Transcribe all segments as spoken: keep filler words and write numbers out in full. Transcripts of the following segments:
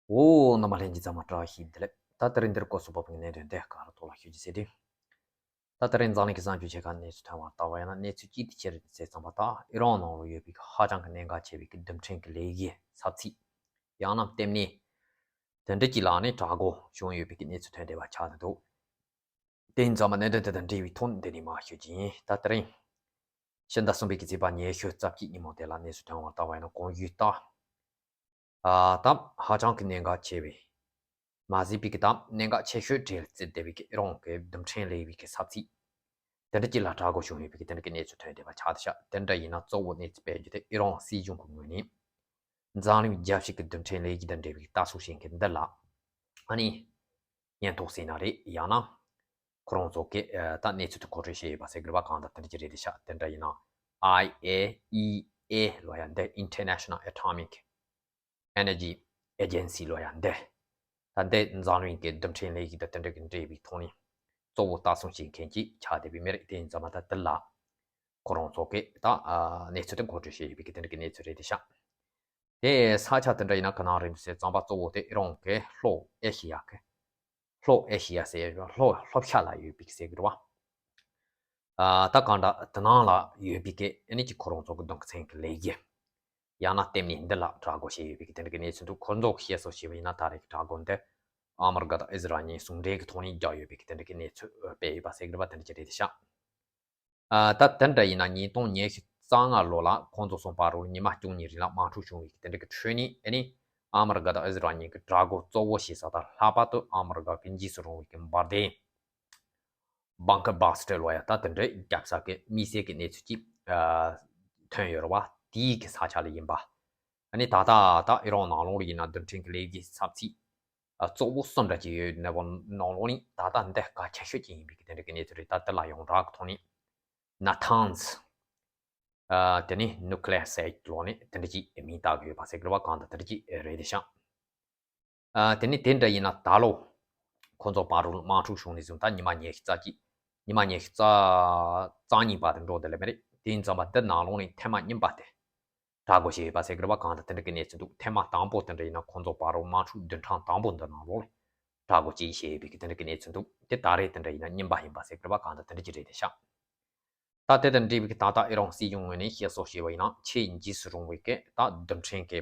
འོ། རྣམ་པ་ལྷན་རྒྱས་ཚང་མ་བཀྲ་ཤིས་བདེ་ལེགས། ད་དེ་རིང་འདིར་སྐོར་སུ་བབས་པའི་གནད་དོན་དེ་ག་རེ་ཐོག་ལ་ཤོད་ཀྱི་ཟེར་དུས། ད་དེ་རིང་འཛམ་གླིང་གི་གསར་འགྱུར་ཆེ་ཁག་གནས་ཚུལ་ཐོན་པར་བལྟ་བ་ཡིན་ན། གནས་ཚུལ་གཅིག་དེ་ཅི་རེད་ཟེར་ཙམ་པ། ད་ཨི་རན་ནང་ལ་ཡོད་པའི་ཧ་ཅང་གི་གནད་འགག་ཆེ་བའི་གི་རྡུལ་ཕྲན་གྱི་ལས་ཀའི་ས་ཚིགས། ཡང་ན་ལྟེ་གནས་དེ་འདྲ་ཅིག་ལ་ནི་དྲག་རྒོལ་བྱུང་ཡོད་པའི་གི་གནས་ཚུལ་ཐོན་བསྡད་པ་ཆགས་བསྡད་འདུག་དེ་ཡིན་ཙང་མ་གནད་དོན་དེ་དང་འབྲེལ་བའི་ཐོག་འདི་ནས་མར་ཤོད་ཀྱི་ཡིན། ད་དེ་རིང་ཕྱི་ཟླ་གསུམ་པའི་གི་ཚེས་པ་ཉི་ཤུ་རྩ་གཅིག་ཉིན་མོ་དེ་ལ་གནས་ཚུལ་ཐོན་པར་བལྟ་བ་ཡིན་ན། གོང་ཞུས་ལྟར། ཨ། ད་ཧ་ཅང་གི་གནད་འགག་ཆེ་བའི། མ་གཞི་པའི་གི་ད་གནད་འགག་ཆེ་ཤོས་གྲས་ལ་བརྩིས་བསྡད་པའི་གི་ཨི་རན་གྱི་རྡུལ་ཕྲན་ལས་པའི་གི་ས་ཚིགས་དེ་འདྲ་ཅིག་ལ་དྲག་རྒོལ་བྱུང་ཡོད་པའི་གི་དེ་འདྲ་གི་གནས་ཚུལ་ཐོན་བསྡད་པ་ཆགས་བསྡད་ཤག་དེ་འདྲ་ཡིན་ན་གཙོ་བོ་གནས་ཚུལ་སྤེལ་རྒྱུ་དེ་ཨི་རན་སྲིད་གཞུང་གི་ངོས་ནས་འཛམ་གླིང་རྒྱལ་སྤྱི་གི་རྡུལ་ཕྲན་ལས་ཀ་དང་འབྲེལ་བའི་ལྟ་ཚུལ་བྱེད་མཁན་འདི་ལ། ཨ་ནི། ཉེན་རྟོག་ཟེར་ན་རེད། ཡང་ན། ཁོ་རང་ཚོ་གིས་ཨ། ད་གནས་ཚུལ་དེ་མཁོ་སྤྲོད་བྱས་ཡོད་པ་ཟེར་གི་རེད་པ། གང་ལྟར་དེ་འདྲ་ཅིག་རེད་བསྡད་ཤག་དེ་འདྲ་ཡིན་ན། ཨའི་ཨེ་ཨི་ཨེ་ལབ་ཡ་འདི། International Atomic Energy Agency ལབ་ཡ་འདི། ད་འདི་འཛམ་གླིང་གི་རྡུལ་ཕྲན་ལས་ཀ་དང་དེ་འདྲ་གི་འབྲེལ་བའི་ཐོག་ནས་གཙོ་བོ་ལྟ་ཚུལ་བྱེད་མཁན་ཅིག་ཆགས་བསྡད་པའི་མི་རེད། དེ་ཡིན་ཙང་མ་ད་དེ་ལ་ཁོ་རང་ཚོ་གིས་ད་ཨ། གནས་ཚུལ་དེ་མཁོ་སྤྲོད་བྱས་ཡོད་པའི་གི་དེ་འདྲ་གི་གནས་ཚུལ་རེད་བསྡད་ཤག་དེ་ས་ཆ་དེ་འདྲ་ཡིན་ན་ག་ནང་རེད་འདུག་ཟེར་ཙམ་པ། གཙོ་བོ་དེ་ཨི་རན་གྱི་ལྷོ་ཨེ་ཤི་ཡ་གི། ལྷོ་ཨེ་ཤི་ཡ་ཟེར་ཡ། ལྷོ་ལྷོ་ཤར་ལ་ཡོད་པའི་གི་ཟེར་གི་རེད་པ། ཨ། ད་གང་འདྲ་དེ་ནང་ལ་ཡོད་པའི་གི་ཨ་ནི་ཅིག་ཁོ་རང་ཚོ་གི་རྡུལ་ཕྲན་གྱི་ལས་ཀ་ཡང་ན་ལྟེ་གནས་འདི་ལ་དྲག་རྒོལ་བྱས་ཡོད་པའི་གི་དེ་འདྲ་གི་གནས་ཚུལ་འདུག་ཁོ་ཚོ་གི་བཤད་སྲོལ་བྱས་པ་ཡིན་ན། ད་རེས་ཀྱི་དྲག་རྒོལ་འདི་ཨ་མི་རི་ཀ་དང་ཨི་ཟི་རལ་གཉིས་ཟུང་འབྲེལ་གྱི་ཐོག་ནས་བརྒྱབ་ཡོད་པའི་གི་དེ་འདྲ་གི་གནས་ཚུལ་སྤེལ་ཡོད་པ་ཟེར་གི་རེད་པ། དེ་འདྲ་ཅིག་རེད་བསྡད་ཤག་ཨ། ད་དེ་འདྲ་ཡིན་ན་ཉིས་སྟོང་ཉི་ཤུ་རྩ་ལྔ་ལོ་ལ་ཁོང་ཚོ་གསུམ་བར་དུ་ཉི་མ་བཅུ་གཉིས་རིང་ལ་དམག་འཁྲུག་བྱུང་བའི་གི་དེ་འདྲ་གི་ཁྲོད་ནས། ཨ་ནི་ཨ་མི་རི་ཀ་དང་ཨི་ཟི་རལ་གཉིས་ཀྱི་དྲག་རྒོལ་གཙོ་བོ་བྱེད་ས་དང་ལྷག་པར་དུ་ཨ་མི་རི་ཀ་གི་འཇིགས་སུ་རུང་བའི་གི་འབར་མདེལ་Bunker Buster ལབ་ཡ་ད་དེ་འདྲ་བརྒྱབ་ས་གི་དམིགས་བསལ་གྱི་གནས་ཚུལ་ཅིག་ཨ། ཐོན་ཡོད་རེད་པ། དེའི་གི་ས་ཆ་ལ་ཡིན་པ། ཨ་ནི་ད་ལྟ་ད་ཨི་རན་ནང་ལོགས་ལ་ཡིན་ན་རྡུལ་ཕྲན་གྱི་ལས་ཀའི་ས་ཚིགས་ཨ། གཙོ་བོ་གསུམ་འདྲ་ཅིག་ཡོད་ནའི་བ། ནང་ལོགས་ནས་ད་ལྟ་འདི་གལ་ཆེ་ཤོས་ཅིག་ཡིན་པའི་གི་དེ་འདྲ་གི་གནས་ཚུལ་རེད། ད་དེ་ལ་ཡོངས་གྲགས་ཀྱི་ཐོག་ནས་Natanz། ཨ། དེ་ནི་nuclear site ལབ་ནས་དེ་འདྲ་ཅིག་མིང་བཏགས་ཡོད་པ་ཟེར་གི་རེད་པ། གང་ལྟར་དེ་འདྲ་ཅིག་རེད་བསྡད་ཤག་ཨ། དེ་ནི་དེ་འདྲ་ཡིན་ན་ད་ལོ་ཁོ་ཚོ་བར་དུ་དམག་འཁྲུག་བྱུང་ནས་བཟུང་ད་ཉི་མ་ཉི་ཤུ་རྩ་གཅིག་ཉི་མ་ཉི་ཤུ་རྩ་རྩ་གཉིས་བར་དུ་འགྲོ་བསྡད་ལེ་མི་རེད། དེ་ཡིན་ཙང་མ་འདི་ནང་ལོགས་ནས་ཐེངས་མ་གཉིས་པ་དེ་དྲག་རྒོལ་བྱས་ཡོད་པ་ཟེར་གི་རེད་པ། གང་ལྟར་དེ་འདྲ་གི་གནས་ཚུལ་འདུག་ཐེངས་མ་དང་པོ་དེ་འདྲ་ཡིན་ན་ཁོ་ཚོ་བར་དུ་དམག་འཁྲུག་བདུན་ཕྲག་དང་པོ་འདི་ནང་ལོགས་ལ་དྲག་རྒོལ་ཅིག་བྱས་ཡོད་པའི་གི་དེ་འདྲ་གི་གནས་ཚུལ་འདུག་དེ་ད་རེས་དེ་འདྲ་ཡིན་ན་གཉིས་པ་ཡིན་པ་ཟེར་གི་རེད་པ། གང་ལྟར་དེ་འདྲ་ཅིག་རེད་བསྡད་ཤག་ད་དེ་དང་འབྲེལ་བའི་གི་ད་ལྟ་ཨི་རན་སྲིད་གཞུང་ངོས་ནས་བཤད་སྲོལ་བྱས་པ་ཡིན་ན། ཆེས་འཇིགས་སུ་རུང་བའི་གི་ད་རྡུལ་ཕྲན་གྱི་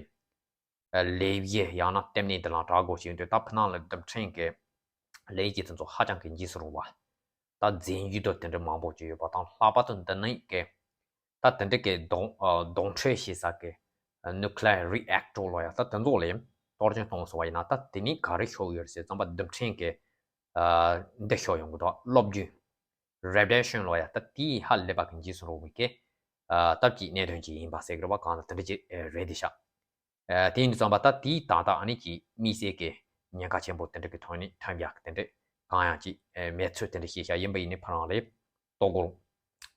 ལས་གཞི་ཡང་ན་ལྟེ་གནས་འདི་ལ་དྲག་རྒོལ་བྱས་དུས། ད་ཕི་ནང་ལ་རྡུལ་ཕྲན་གྱི་ལས་གཞི་དེ་ཚོ་ཧ་ཅང་གི་འཇིགས་སུ་རུང་བ། ད་རྫས་འགྱུར་དང་དེ་འདྲ་མང་པོ་ཅིག་ཡོད་པ་དང་། ལྷག་པར་དུ་འདི་ནང་གི་ད་དེ་འདྲ་གི་གདོང་ཨ། གདོང་ཁྲོད་བྱེད་ས་གི་nuclear reactor ལབ་ཡ་ད་དེ་ཚོ་ལ་གཏོར་སྐྱོན་གཏོང་སོང་བ་ཡིན་ན། ད་དེ་ནི་ག་རེ་ཤོར་ཡོད་ཟེར་ཙམ་པ། རྡུལ་ཕྲན་གྱི་ཨ། འདི་ཤོར་ཡོང་གི་འདུག་སློབ་རྒྱུན་radiation ལབ་ཡ་ད་དེའི་ཧ་ལས་པ་གི་འཇིགས་སུ་རུང་བའི་གི་ཨ། སྟབས་ཀྱིས་གནད་དོན་ཅིག་ཡིན་པ་ཟེར་གི་རེད་པ། གང་ལྟར་དེ་འདྲ་ཅིག་རེད་བསྡད་ཤག་ཨ། དེ་ཡིན་དུས་ཙམ་པ་ད་དེའི་ད་ལྟ་ཨ་ནི་ཅིག་དམིགས་བསལ་གྱི་ཉེན་ཁ་ཆེན་པོ་དེ་འདྲ་གི་ཐོག་ནས་ཐོན་ཡག་གི་དེ་འདྲ་གང་ཡང་ཅིག་ཨ། མེད་ཚུལ་དེ་འདྲ་བཤད་ཤག་ཡིན་པ་ཡིན་ནའི་ཕ་རང་ལས་གཏོར་རྒོལ་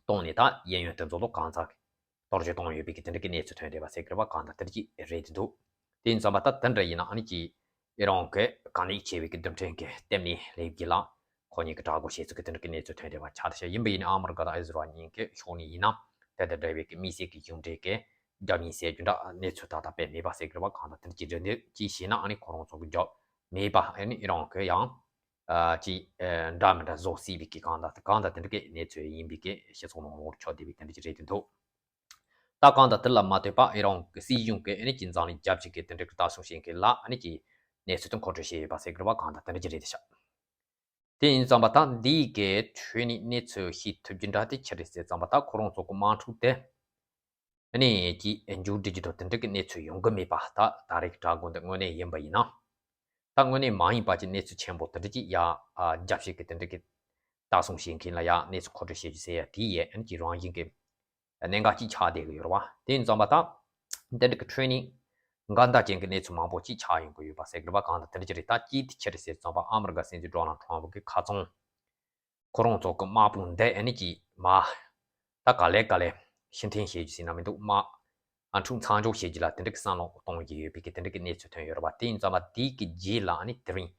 གཏོང་ནས་ད་གཡས་གཡོན་དེ་ཚོ་ལ་གང་ཚ་གི་གཏོར་སྐྱོན་གཏོང་ཡོད་པའི་གི་དེ་འདྲ་གི་གནས་ཚུལ་ཐོན་བསྡད་པ་ཟེར་གི་རེད་པ། གང་ལྟར་དེ་འདྲ་ཅིག་རེད་བསྡད་འདུག་དེ་ཡིན་ཙང་མ་ད་དེ་འདྲ་ཡིན་ན་ཨ་ནི་ཅིག་ཨི་རན་གྱི་གང་ལེགས་ཆེ་བའི་གི་རྡུལ་ཕྲན་གྱི་ལྟེ་གནས་ལས་གཞི་ལ་ཁོ་གཉིས་ཀྱི་དྲག་རྒོལ་བྱས་ཚུལ་གྱི་དེ་འདྲ་གི་གནས་ཚུལ་ཐོན་བསྡད་པ་ཆགས་བསྡད་ཤག་ཡིན་པ་ཡིན་ནའི་ཨ་མི་རི་ཀ་དང་ཨི་ཟི་རལ་གཉིས་ཀྱི་ཕྱོགས་ནས་ཡིན་ན་དེ་དང་འབྲེལ་བའི་གི་དམིགས་བསལ་གྱི་གཞུང་འབྲེལ་གྱི་རྒྱབ་གཉིས་ཟེར་རྒྱུ་འདྲ་གནས་ཚུལ་ད་ལྟ་སྤེལ་མེད་པ་ཟེར་གི་རེད་པ། གང་ལྟར་དེ་འདྲ་ཅིག་རེད་འདུག་ཅིག་བྱས་ན་ཨ་ནི་ཁོ་རང་ཚོ་གི་རྒྱབ་མེད་པ། ཨ་ནི་ཨི་རན་གྱི་ཡང་ཨ། ཅིག་ཨ། འདྲ་མི་འདྲ་བཟོ་སྲིད་པའི་གི་གང་ལྟར་གང་ལྟར་དེ་འདྲ་གི་གནས་ཚུལ་ཡིན་པའི་གི་སྤྱི་ཚོགས་ནང་ལོགས་ཆགས་བསྡད་པའི་དེ་འདྲ་ཅིག་རེད་བསྡད་འདུག་ད་གང་ལྟར་དེ་ལ་མ་ལྟོས་པར་ཨི་རན་གྱི་སྲིད་གཞུང་གིས་ཨ་ནི་ཅིག་འཛམ་གླིང་རྒྱལ་སྤྱི་གི་དེ་འདྲ་གི་ལྟ་ཚུལ་བྱེད་མཁན་ལ་ཨ་ནི་ཅིག་གནས་ཚུལ་དེ་མཁོ་སྤྲོད་བྱས་ཡོད་པ་ཟེར་གི་རེད་པ། གང་ལྟར་དེ་འདྲ་ཅིག་རེད་བསྡད་ཤག་དེ་ཡིན་ཙང་མ་ད་འདིའི་གི་ཁྲོད་ནས་གནས་ཚུལ་ཤེས་ཐུབ་རྒྱུ་འདྲ་དེ་ཅི་རེད་ཟེར་ཙང་མ་ད་ཁོ་རང་ཚོ་གི་དམག་འཁྲུག་དེ་ཨ་ནི་ཅིག་མཇུག་སྒྲིལ་རྒྱུ་དང་དེ་འདྲ་གི་གནས་ཚུལ་ཡོང་གི་མེད་པ། ད་ད་རེས་ཀྱི་དྲག་རྒོལ་འདི་དངོས་གནས་ཡིན་པ་ཡིན་ན། ད་དངོས་གནས་མ་ཡིན་པ་ཅིག་གནས་ཚུལ་ཆེན་པོ་དེ་འདྲ་ཅིག་ཡ། ཨ། རྒྱབ་བཤད་ཀྱི་དེ་འདྲ་གི་ལྟ་སྲུང་བྱེད་མཁན་ལ་ཡ་གནས་ཚུལ་མཁོ་སྤྲོད་བྱེད་རྒྱུ་ཟེར་ཡ་དེ་ཡས་ཨ་ནི་ཅིག་རང་བཞིན་གྱི་གནད་འགག་ཅིག་ཆགས་བསྡད་ཀྱི་ཡོད་རེད་པ། དེ་ཡིན་ཙང་མ་ད་དེ་འདྲ་གི་ཁྲོད་ནས་འགལ་ཟླ་ཅན་གྱི་གནས་ཚུལ་མང་པོ་ཅིག་ཆགས་ཡོང་གི་ཡོད་པ་ཟེར་གི་རེད་པ། གང་ལྟར་དེ་འདྲ་ཅིག་རེད། ད་ཅིག་དེ་ཅི་རེད་ཟེར་ཙང་པ་ཨ་མི་རི་ཀ་སྲིད་འཛིན་ཌོ་ནལ་ཊམ་ཕ་གི་ཁ་ཚང་ཁོ་རང་ཚོ་གི་དམག་དཔུང་འདི་ཨ་ནི་ཅིག་མ་ད་ག་ལེ་ག་ལེ་ཕྱིར་འཐེན་བྱེད་རྒྱུ་ཟེར་ན་མི་འདུག་དམག་ཨ་འཁྲུག་མཚམས་འཇོག་བྱེད་རྒྱུ་ལ་དེ་འདྲ་གི་བསམ་བློ་གཏོང་གི་ཡོད་པའི་གི་དེ་འདྲ་གི་གནས་ཚུལ་ཐོན་ཡོད་རེད་པ། དེ་ཡིན་ཙང་མ་དེའི་གི་རྗེས་ལ་ཨ་ནི་དེ་རིང་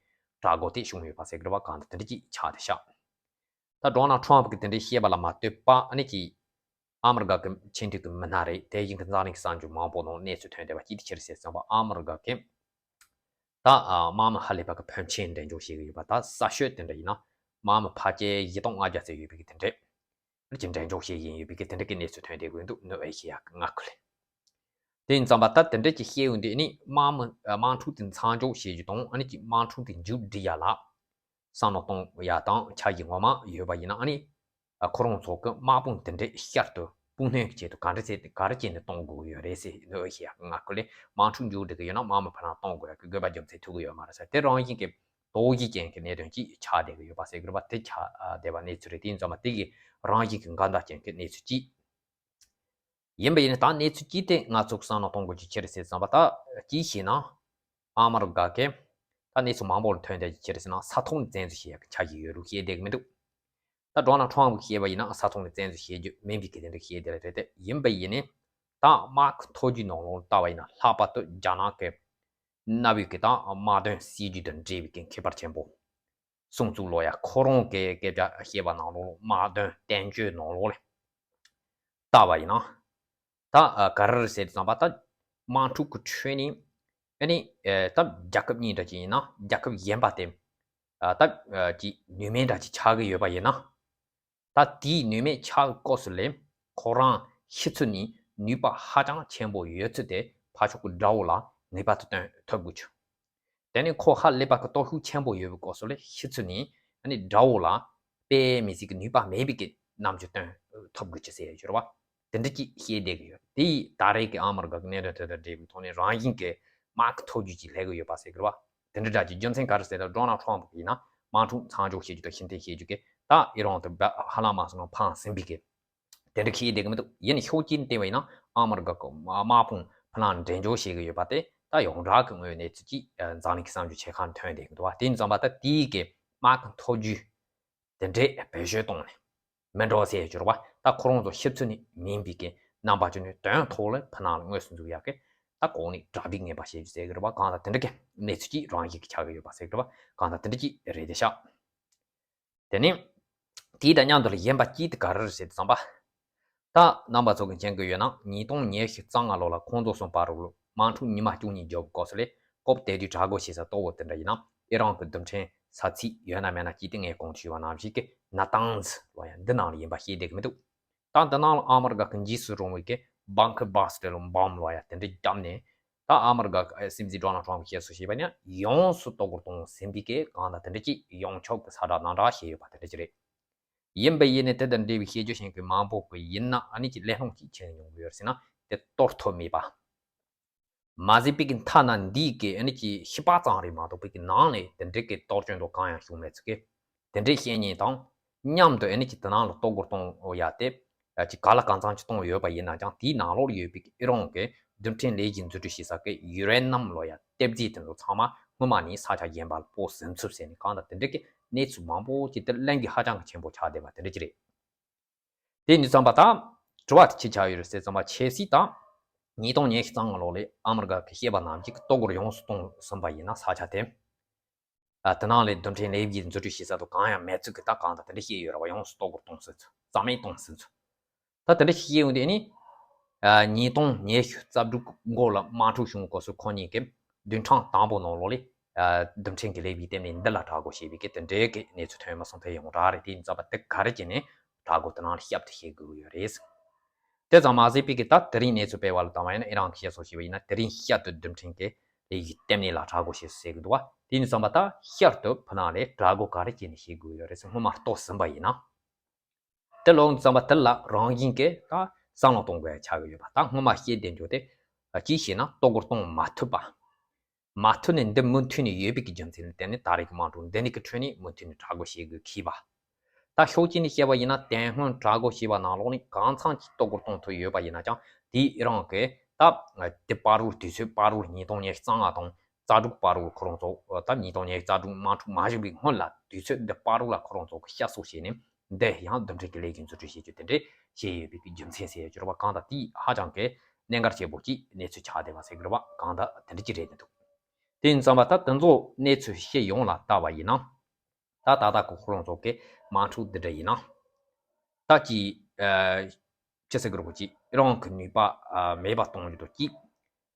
དྲག་རྒོལ་དེ་བྱུང་ཡོད་པ་ཟེར་གི་རེད་པ། གང་ལྟར་དེ་འདྲ་ཅིག་ཆགས་བསྡད་ཤག་ད་ཌོ་ནལ་ཊམ་ཕ་གི་དེ་འདྲ་བཤད་པ་ལ་མ་ལྟོས་པ་ཨ་ནི་ཅིག་ཨ་མི་རི་ཀ་གི་ཆེས་མཐོའི་གི་མི་སྣ་རེད། དེ་བཞིན་གི་འཛམ་གླིང་གི་གསར་འགྱུར་མང་པོ་ནང་གནས་ཚུལ་ཐོན་བསྡད་པ་ཅིག་དེ་ཅི་རེད་ཟེར་ཙང་པ་ཨ་མི་རི་ཀ་གི་ད་ ད་ཨ་དམག་མི་ཧ་ལས་པ་གི་ཕོན་ཆེན་འགྲེམས་འཇོག་བྱེད་ཀྱི་ཡོད་པ། ད་ས་ཤོད་དེ་འདྲ་ཡིན་ན་དམག་མི་ཕལ་ཆེར་བཞི་སྟོང་ལྔ་བརྒྱ་ཙམ་ཡོད་པའི་གི་དེ་འདྲས་ཀྱི་འགྲེམས་འཇོག་བྱེད་བཞིན་ཡོད་པའི་གི་དེ་འདྲ་གི་གནས་ཚུལ་ཐོན་བསྡད་ཀྱི་འདུག་ནོར་ཝེ་ཤི་ཡ་གི་མངའ་ཁུལ་ལ། དེ་ཡིན་ཙང་པ་ད་དེ་འདྲ་ཅིག་བཤད་ཡོང་དུས་ནི་དམག་མི་དམག་འཁྲུག་དེ་མཚམས་འཇོག་བྱེད་རྒྱུ་དང་ཨ་ནི་ཅིག་དམག་འཁྲུག་དེ་མཇུག་སྒྲིལ་ཡ་ལ་བསམ་བློ་གཏོང་ཡ་དང་འཆར་གཞི་ངོ་མ་ཡོད་པ་ཡིན་ན་ཨ་ནི། ཁོ་རང་ཚོ་གི་དམག་དཔུང་དེ་འདྲས་ཤར་དུ་སྤུངས་སྣོན་གྱི་ཆེད་དུ་ག་འདྲ་བྱས་ཏེ་ག་རེ་བྱས་ནས་གཏོང་དགོས་ཀྱི་ཡོད་རེད་ཟེར་ནོར་ཝེ་ཤི་ཡ་གི་མངའ་ཁུལ་ལ་དམག་འཁྲུག་མཇུག་སྒྲིལ་གི་ཡོད་ན་དམག་མི་ཕར་ལ་གཏོང་དགོས་ཡ་གི་དགོས་པ་རྒྱུ་མཚན་ཐུག་གི་ཡོད་མ་རེད་ཟེར། དེ་རང་བཞིན་གྱི་དོགས་གཞི་ཅན་གྱི་གནད་དོན་ཅིག་ཆགས་བསྡད་ཀྱི་ཡོད་པ་ཟེར་གི་རེད་པ། དེ་ཆགས་བསྡད་པ་གནས་ཚུལ་རེད། དེ་ཡིན་ཙང་མ་དེ་གི་རང་བཞིན་གྱི་འགལ་ཟླ་ཅན་གྱི་གནས་ཚུལ་ཅིག་ཡིན་པ་ཡིན་ན་ད་གནས་ཚུལ་ཅིག་དེ་ང་ཚོ་བསམ་བློ་གཏོང་དགོས་ཀྱི་ཆེ་རེད་ཟེར་ཙམ་པ། ད་ཅིག་བྱས་ན་ཨ་མ་རི་ཀ་གི་ད་གནས་ཚུལ་མང་པོ་ལ་ཐོན་བསྡད་ཀྱི་ཆེ་རེད་ཟེར་ན་ས་ཐོག་ནས་བཙན་འཛུལ་བྱེད་ཡ་གི་འཆར་གཞི་ཡོད་ལུགས་བཤད་བསྡད་ཀྱི་མི་འདུག་ད་ཌོ་ནལ་ཊམ་གྱིས་བཤད་པ་ཡིན་ན་ས་ཐོག་ནས་བཙན་འཛུལ་བྱེད་རྒྱུ་མིན་པའི་གི་དེ་འདྲ་བཤད་བསྡད་རེད་དེ། ཡིན་པ་ཡིན་ནའི་ད་དམག་གི་མཐོ་རྒྱུགས་ནང་ལོགས་ལ་ལྟ་བ་ཡིན་ན་ལྷག་པར་དུ་རྒྱ་ནག་གི་གནའ་བོའི་གི་ད་དམག་དོན་སྲིད་ཇུས་དང་འབྲེལ་བའི་གི་ཁྱད་པར་ཆེན་པོ་སྲུང་བཙུགས་ལོ་ཡ། ཁོ་རང་གི་སྐད་ཆ་བཤད་པ་ནང་ལོགས་ལ་དམག་དོན་བསྟན་བཅོས་ནང་ལོགས་ལ་ལྟ་བ་ཡིན་ན། ད་ཨ་ག་རེ་རེད་ཟེར་དུས་ཙམ་པ་ད་དམག་འཁྲུག་གི་ཁྲོད་ནས་ཨ་ནི་ཨ་ད་རྒྱལ་ཁབ་གཉིས་འདྲ་ཅིག་ཡིན་ན་རྒྱལ་ཁབ་གཞན་པ་དེ་ཨ་ད་ཨ་ཅིག་ནུས་མེད་འདྲ་ཅིག་ཆགས་ཀྱི་ཡོད་པ་ཡིན་ན། ད་དེའི་ནུས་མེད་ཆགས་སྐབས་སུ་ལས་ཁོ་རང་ཕྱི་ཚུལ་ནས་ནུས་པ་ཧ་ཅང་ཆེན་པོ་ཡོད་ཚུལ་དེ་ཕར་ཕྱོགས་ཀྱི་དགྲ་བོ་ལ་ངེས་པར་དུ་སྟོན་ཐུབ་དགོས་ཀྱི། དེ་ནི་ཁོ་ཧ་ལས་པ་གི་སྟོབས་ཤུགས་ཆེན་པོ་ཡོད་པའི་སྐབས་སུ་ལས་ཕྱི་ཚུལ་ནས་ཨ་ནི་དགྲ་བོ་ལ་དཔེ་མི་སྲིད་ཀྱི་ནུས་པ་མེད་པའི་གི་རྣམ་འགྱུར་སྟོན་ཐུབ་དགོས་ཀྱི་ཟེར་ཡོད་རེད་བ། དེ་འདྲ་ཅིག་བཤད་བསྡད་ཀྱི་ཡོད། དེ་ཡིས་ད་རེས་ཀྱི་ཨ་མ་རི་ཀ་གི་གནད་དོན་དེ་དང་འབྲེལ་བའི་ཐོག་ནས་རང་བཞིན་གྱི་དམག་གི་མཐོ་རྒྱུགས་ཅིག་སླེབས་ཀྱི་ཡོད་པ་ཟེར་གྱི་རེད་བ། དེ་འདྲ་འདྲ་ཅིག་རྒྱུ་མཚན་ག་རེ་ཟེར་ན་ཌོ་ནལ་ཊམ་གྱིས་ཡིན་ན་དམག་འཁྲུག་མཚམས་འཇོག་བྱེད་རྒྱུ་དང་ཕྱིར་འཐེན་བྱེད་རྒྱུ་གི་ད་ཨི་རན་དུ་ཧ་ལམ་མ་སོང་ན་འཕངས་ཟིན་པའི་གི་དེ་འདྲ་ཁེལ་བསྡད་ཀྱི་མི་འདུག་ཡིན་ནའི་ཤུགས་རྐྱེན་བསྟན་པ་ཡིན་ན་ཨ་མ་རི་ཀ་གི་དམག་དཔུང་ཕར་ལ་འགྲེམས་འཇོག་བྱེད་ཀྱི་ཡོད་པ་དེ་ད་ཡོངས་གྲགས་ཀྱི་དངོས་ཡོད་གནས་ཚུལ་གྱིས་འཛམ་གླིང་གི་གསར་འགྱུར་ཆེ་ཁག་ཐོན་བསྡད་ཀྱི་འདུག་བ། དེ་ཡིན་ཙང་པ་ད་དེའི་གི་དམག་གི་མཐོ་རྒྱུགས་དེ་འདྲས་བེད་སྤྱོད་གཏོང་ནས་མི་འགྲོ་ཟེར་གྱི་རེད་བ། ད་ཁོ་རང་ཚོ་ཕྱི་ཚུལ་ནས་མིན་པའི་གི་རྣམ་པ་ཅིག་ནས་དོན་ཐོག་ལ་ཕར་ལ་དངོས་སུ་འཛུགས་ཡག་གི་ད་གོང་ནས་གྲ་སྒྲིག་ངེས་པ་བྱེད་རྒྱུ་ཟེར་གྱི་རེད་བ། གང་ལྟར་དེ་འདྲ་གི་གནས་ཚུལ་གྱིས་རང་བཞིན་གྱིས་ཆགས་ཀྱི་ཡོད་པ་ཟེར་གྱི་རེད་བ། གང་ལྟར་དེ་འདྲ་གྱིས་རེད་དེ་ཤག་དེ་ནས་དེའི་དང་མཉམ་དུ་ལ་གཞན་པ་གཅིག་དེ་ག་རེ་རེད་ཟེར་དུས་ཙམ་པ། ད་རྣམ་པ་ཚོ་གི་མཁྱེན་གྱི་ཡོད་ན་ཉིས་སྟོང་ཉི་ཤུ་རྩ་ལྔ་ལོ་ལ་ཁོང་ཚོ་གསུམ་བར་དུ་དམག་འཁྲུག་ཉི་མ་བཅུ་གཉིས་བརྒྱབ་པའི་སྐབས་སུ་ལས་སྐབས་དེ་དུས་དྲག་རྒོལ་བྱེད་ས་ལྟ་བུ་དེ་འདྲ་ཡིན་ན་ཨི་རན་གྱི་རྡུལ་ཕྲན་ས་ཚིགས་ཡོད་ན་མེད་ན་གཅིག་དེ་ངས་གོང་དུ་ཞུས་པ་ནང་བཞིན་གྱི་ནཱ་ཏཱན་ཛི་ལོ་ཡ་འདི་ནང་ལ་ཡིན་པ་ཤེས་བསྡད་ཀྱི་མི་འདུག་ད་འདི་ནང་ལ་ཨ་མ་རི་ཀ་གི་འཇིགས་སུ་རུང་བའི་གི་བྷང་ཀར་བྷ་སི་ཊི་ལ་བྷོམ་ལོ་ཡ་དེ་འདྲ་བརྒྱབ་ནས། ད་ཨ་མ་རི་ཀ་སྲིད་འཛིན་ཌོ་ནལ་ཊམ་གྱིས་བཤད་སྲོལ་བྱས་པ་ནི་ཡོངས་སུ་གཏོར་རྒོལ་གཏོང་ཟིན་པའི་གི་གང་ལྟར་དེ་འདྲ་ཅིག་ཡོངས་ཁྱབ་ཀྱི་ས་བསྒྲགས་ནང་བསྒྲགས་བྱས་ཡོད་པ་དེ་འདྲ་ཅིག་རེད། ཡིན་པ་ཡིན་ནའི་དེ་དང་འབྲེལ་བའི་བཤད་རྒྱུ་ཤེས་མཁན་མང་པོ་གི་ཡིན་ན་ཨ་ནི་ཅིག་གླེང་སློང་ཅིག་བྱེད་མྱོང་གི་ཡོད་ཟེར་ན་དེ་གཏོར་ཐུབ་མེད་པ། མ་ཟད་པའི་གི་མཐའ་ན་འདིའི་གི་ཨ་ནི་ཅིག་ཤི་པ་ཙམ་རེད་མ་གཏོགས་པའི་གི་ནང་ནས་དེ་འདྲའི་གི་གཏོར་སྐྱོན་འགྲོ་གང་ཡང་བྱུང་མེད་ཚུལ་གི་དེ་འདྲའི་བཤད་ཉེས་དང་མཉམ་དུ་ཨ་ནི་ཅིག་དེ་ནང་ལ་གཏོར་རྒོལ་གཏོང་ཡ་དེ་ཅིག་ག་ལ་གང་འཚམ་ཅིག་གཏོང་ཡོད་པ་ཡིན་ན་ཀྱང་དེའི་ནང་ལོགས་ཡོད་པའི་གི་ཨི་རན་གི་རྡུལ་ཕྲན་ལས་གཞི་འཛུགས་སྐྲུན་བྱེད་ས་གི་ཡུ་རེ་ནམ་ལོ་ཡ་གཏེར་རྫས་དེ་ཚོ་ཚང་མ་སྔོན་མ་ནས་ས་ཆ་གཞན་པ་ལ་སྤོ་ཟིན་ཚུལ་ཟེར་ནས་གང་ལྟར་དེ་འདྲའི་གི་གནས་ཚུལ་མང་པོ་ཅིག་དེ་གླེང་གི་ཧ་ཅང་གི་ཆེན་པོ་ཆགས་བསྡད་པ་དེ་འདྲ་ཅིག་རེད། དེ་ནི་ཙམ་པ་དང་། དྲི་བ་དེ་ཅི་ཆགས་ཡོད་རེད་ཟེར་ཙམ་པ་ཆེ་སྲིད་དང་། ཉིས་སྟོང་ཉི་ཤུ་རྩ་ལྔ་ལོ་ལས་ཨ་མི་རི་ཀ་གི་བཤད་པ་ནང་བཞིན་གྱི་གཏོར་རྒོལ་ཡོངས་སུ་གཏོང་ཟིན་པ་ཡིན་ན་ས་ཆ་དེ། ཨ་དེ་ནང་ལས་རྡུལ་ཕྲན་ལས་གཞི་འཛུགས་སྐྲུན་བྱེད་ས་དང་གང་ཡང་མེད་ཚུལ་གྱི་ད་གང་ལྟར་དེ་འདྲ་བཤད་ཡོད་རེད་བ། ཡོངས་སུ་གཏོར་རྒོལ་གཏོང་ཟིན་ཚུལ། རྩ་མེད་གཏོང་ཟིན་ཚུལ། ད་དེ་འདྲ་བཤད་ཡོང་དུས་ནི། ཨ་ཉིས་སྟོང་ཉི་ཤུ་རྩ་དྲུག་འགོ་ལ་དམག་འཁྲུག་བྱུང་སྐབས་སུ་ཁོ་གཉིས་ཀྱིས་བདུན་ཕྲག་དང་པོ་ནང་ལོགས་ལས། ཨ་རྡུལ་ཕྲན་གྱི་ལས་གཞི་བརྟན་ནས་འདི་ལ་དྲག་རྒོལ་བྱས་པའི་གི་དེ་འདྲའི་གི་གནས་ཚུལ་ཐོན་མ་སོང་། དེ་ཡོངས་གྲགས་རེད། དེ་ཡིན་ཙང་པ་དེ་ག་རེ་བྱས་ནས་དྲག་རྒོལ་དེ་ནང་ལ་ཞབས་ཏུ་ཞུགས་དགོས་ཀྱི་ཡོད་རེད། དེ་ཙམ་མ་ཟད་པའི་གི་ད་དེ་རིང་གནས་ཚུལ་སྤེལ་བ་ལ་བལྟས་པ་ཡིན་ན་ཨི་རན་གྱིས་བཤད་སྲོལ་བྱས་པ་ཡིན་ན་དེ་རིང་ཤར་དུ་རྡུལ་ཕྲན་གྱི་ལས་གཞི་བརྟན་ལྷིང་ལ་དྲག་རྒོལ་བྱེད་སྲོལ་ཟེར་གི་འདུག་བ། དེ་ཡིན་ཙང་པ་ད་ཤར་དུ་ཕུ་ནང་ལས་དྲག་རྒོལ་ག་རེ་བྱས་ནས་བྱེད་དགོས་ཡོད་རེད་ཟེར་སྔོན་མ་རྟོགས་ཟིན་པ་ཡིན་ན། དེ་ལོག་ཙམ་པ་དེ་ལ་རང་བཞིན་གྱིས་ད་བསམ་བློ་གཏོང་དགོས་ཡ་ཆགས་ཀྱི་ཡོད་པ། ད་སྔོན་མ་བཤད་བསྡད་འཇོག་དེ་ཅིའི་ཕྱིར་ན་གཏོར་རྒོལ་གཏོང་མ་ཐུབ་པ། མ་ཐུབ་ནས་འདི་མུ་མཐུད་ནས་ཡོད་པའི་གི་རྒྱུ་མཚན་ལ་བརྟེན་ནས་ད་རེས་ཀྱི་དམག་འཁྲུག་འདི་ནས་ཀྱི་ཁྲོད་ནས་མུ་མཐུད་ནས་དྲག་རྒོལ་བྱེད་དགོས་ཀྱི་པ། ད་ཤོག་ཅིག་ནས་བཤད་པ་ཡིན་ན་དེ་སྔོན་དྲག་རྒོལ་བྱས་པ་ནང་ལོགས་ནས་གང་འཚམ་གྱིས་གཏོར་རྒོལ་གཏོང་ཐུབ་ཡོད་པ་ཡིན་ན་ཀྱང་དེའི་ཨི་རན་གྱི་ད་དེ་བར་དུ་དུས་ཚོད་བར་དུ་ཉིས་སྟོང་ཉི་ཤུ་རྩ་ལྔ་དང་རྩ་དྲུག་བར་དུ་ཁོ་རང་ཚོ་ད་ཉིས་སྟོང་ཉི་ཤུ་རྩ་དྲུག་དམག་འཁྲུག་མ་བྱུང་བའི་སྔོན་ལ་དུས་ཚོད་འདི་བར་དུ་ལ་ཁོ་རང་ཚོ་གི་བཤད་སྲོལ་བྱས་ནས་འདི་ཡང་རྡུལ་ཕྲན་གྱི་ལས་འགུལ་འཛུགས་སྐྲུན་བྱེད་རྒྱུ་དེ་འདྲས་བྱས་ཡོད་པའི་གི་རྒྱུ་མཚན་ཟེར་ཡོད་ཀྱི་རེད་པ། གང་ལྟར་དེས་ཧ་ཅང་གི་གནད་འགག་ཆེན་པོ་ཅིག་གནས་ཚུལ་ཆགས་བསྡད་པ་ཟེར་གྱི་རེད་པ། གང་ལྟར་དེ་འདྲ་ཅིག་རེད་འདུག་དེ་ཡིན་ཙང་པ་ད་དེ་ཚོ་གནས་ཚུལ་སྤྱི་ཡོངས་ལ་བལྟས་པ་ཡིན་ན། ད་ད་ལྟ་གི་ཁོ་རང་ཚོ་གི་དམག་འཁྲུག་འདི་འདྲ་ཡིན་ན། ད་ཅི། ཨ། ཅི་ཟེར་གི་རེད་གོ། ཅི་རང་གི་ནུས་པ་ཨ་མེད་པ་གཏོང་རྒྱུ་དང་གཅིག་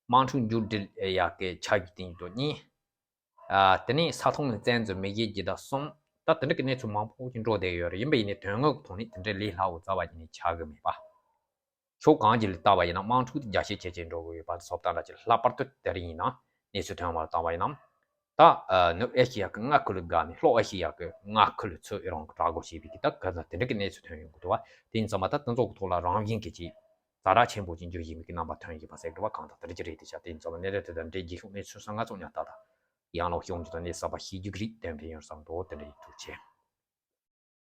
དམག་འཁྲུག་མཇུག་སྒྲིལ་ཡག་གི་ཆ་རྒྱུས་བསྟན་རྒྱུ་དང་གཉིས། ཨ། དེ་ནས་ས་མཐོང་ནས་བཙན་འཛུལ་མི་ཡུལ་བརྒྱུད་ཟླ་གསུམ། ད་དེ་འདྲ་གི་གནས་ཚུལ་མང་པོ་ཅིག་འགྲོ་བསྡད་ཡོད་རེད། ཡིན་པ་ཡིན་ནའི་དོན་དངོས་ཀྱི་ཐོག་ནས་དེ་འདྲའི་ལས་སླ་བོ་རྩ་བ་ཉིད་ནས་ཆགས་ཀྱི་མེད་པ། ཕྱོགས་གང་ཅིག་ལ་བལྟས་པ་ཡིན་ན་དམག་འཁྲུག་དེ་རྒྱ་ཆེ་ཆེ་ཆེ་འགྲོ་གི་ཡོད་པ་སོགས་དང་འདྲ་ཅིག། ལྷག་པར་དུ་དེ་རིང་ཡིན་ན་གནས་ཚུལ་ཐོན་པར་བལྟས་པ་ཡིན་ན། ད་ནུབ་ཨེ་ཤེ་ཡ་གི་མངའ་ཁུལ་ལ་དགའ་ནས་ལྷོ་ཨེ་ཤེ་ཡ་གི་མངའ་ཁུལ་ལ་ཚུར་ཨི་རན་གྱིས་དྲག་རྒོལ་བྱས་པའི་གི་ད་ག་ཚོད་དེ་འདྲ་གི་གནས་ཚུལ་ཐོན་ཡོང་གི་འདུག་བ། དེ་ཡིན་ཙང་མ་ད་དེ་ཚོ་གི་ཐོག་ལ་རང་བཞིན་གྱིས་ཅིག་ཛ་དྲག་ཆེན་པོ་ཅིག་འགྱུར་བཞིན་པའི་གི་རྣམ་པ་ཐོན་བཞིན་པ་ཟེར་དགོས་པ། གང་ལྟར་དེ་འདྲ་ཅིག་རེད། དེ་ཆ་དེ་ཡིན་ཙང་མ་གནད་དོན་དེ་དང་འབྲེལ་རྗེས་ཕྱོགས་གནས་ཚུལ་སོགས་ང་ཚོ་ཉར་ལྟ་དང་ཡང་ལོག་ཤོང་རྒྱུ་དང་གནས་གསར་པ་ཤེས་རྒྱུ་གི་རིགས་གཏན་འབེབས་ཡོང་བསམ་འདུག། དེ་འདྲ་ཡིན། ཐུགས་རྗེ་ཆེ།